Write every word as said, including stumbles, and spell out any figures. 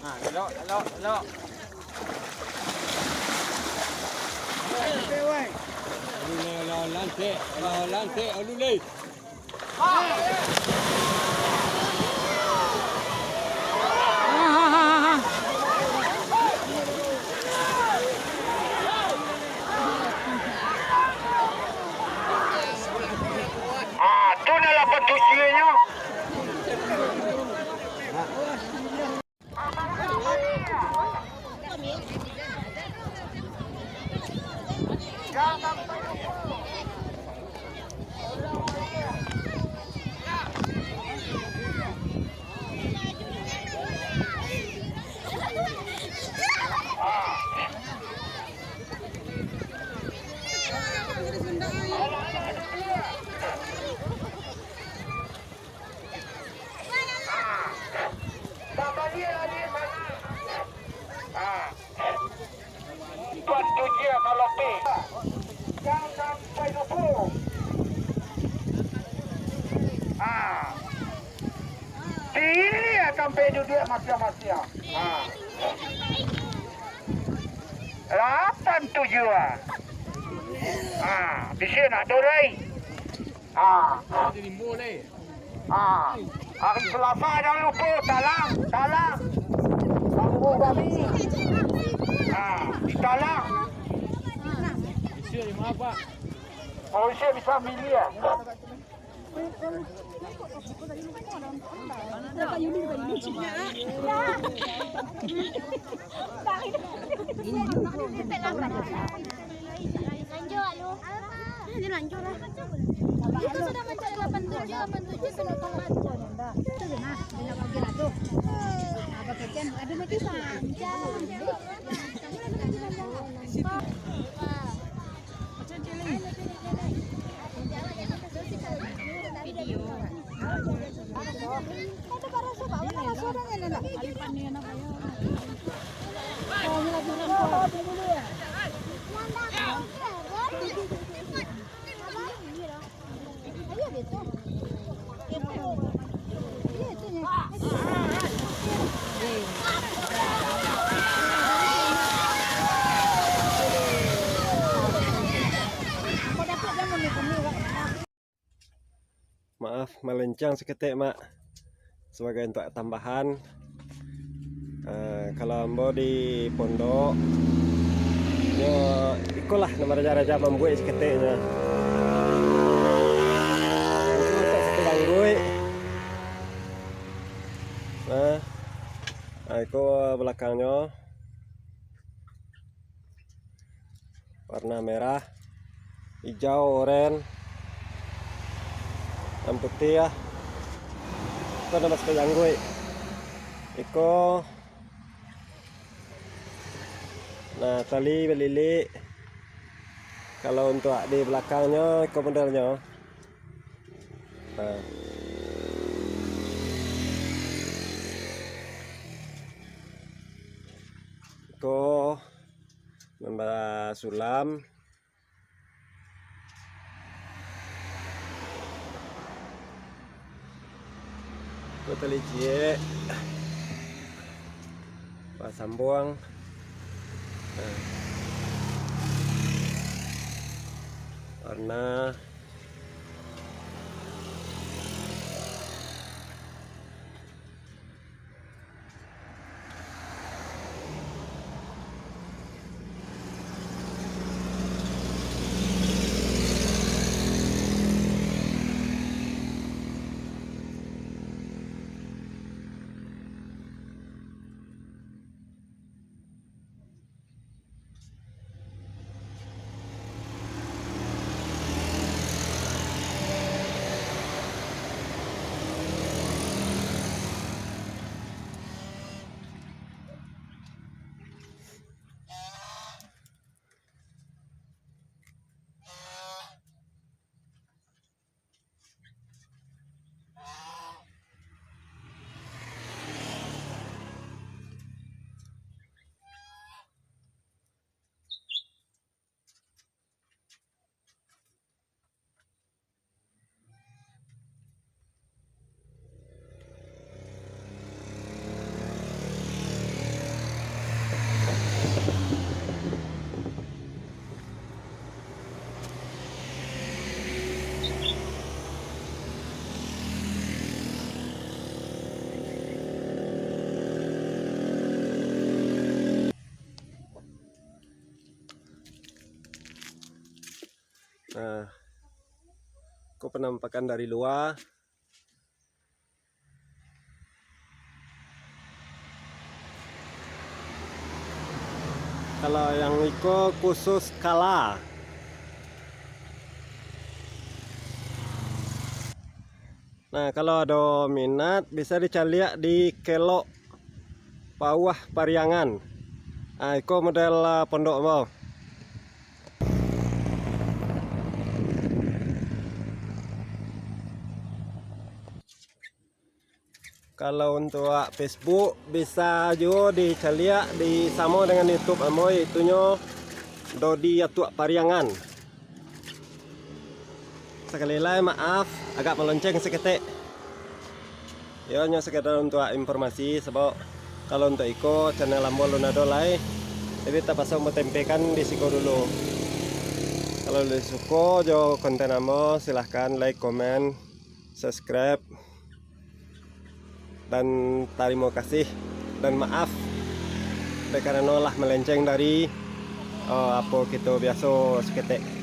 Ah, elok, elok, elok. Alun lai, alun lai, alun lai. Ah, tu nan lapan tujuahnyo. Tuan Tujia Malope. Jan sampai lupo. Ah. Pilih sampai duduak masiang-masiang. Ah. Lapan tujuah. Ah, bisi nak dorai. Ah. Ah, hari Selasa jangan lupa, talang, talang. Bambu babi. Ah, ditalang. Malaysia bisa milih, ah. Maaf, malencang saketek, Mak. Sabagai untuak tambahan, eh, kalau ambo di pondok, nyo ikolah nan baraja-raja mambuek saketeknyo. Ko balakangnyo warna merah, ijau, oren, nan putiah. Iko namo sakai jangguik. Iko, nah, tali balilik. Kalau untuak di balakangnyo, iko modelnyo. Nah. Iko nambah sulam. Iko tali ciek. Pasambuang. Nah. Warna. Nah, ko penampakan dari lua. Kalau yang iko khusus kala. Nah, kalau ado minat, bisa dicaliak di Kelok Pauah Pariangan. Ah, iko model, ah, pondok ambo. Kalau untuak Facebook, bisa juo dicaliak di, samo dengan YouTube ambo, itunyo Dodi Atuak Pariangan. Sakali lai maaf, agak malonceng saketek. Iyo, nyo sakadar untuak informasi, sabab kalau untuak iko, channel ambo alun ado lai, jadi tapakso ambo tempekan di siko dulu. Kalau lai suko jo konten ambo, silahkan like, komen, subscribe. Dan tarimo kasih dan maaf, dek karano lah malenceng dari, eh, apo kito biaso saketek.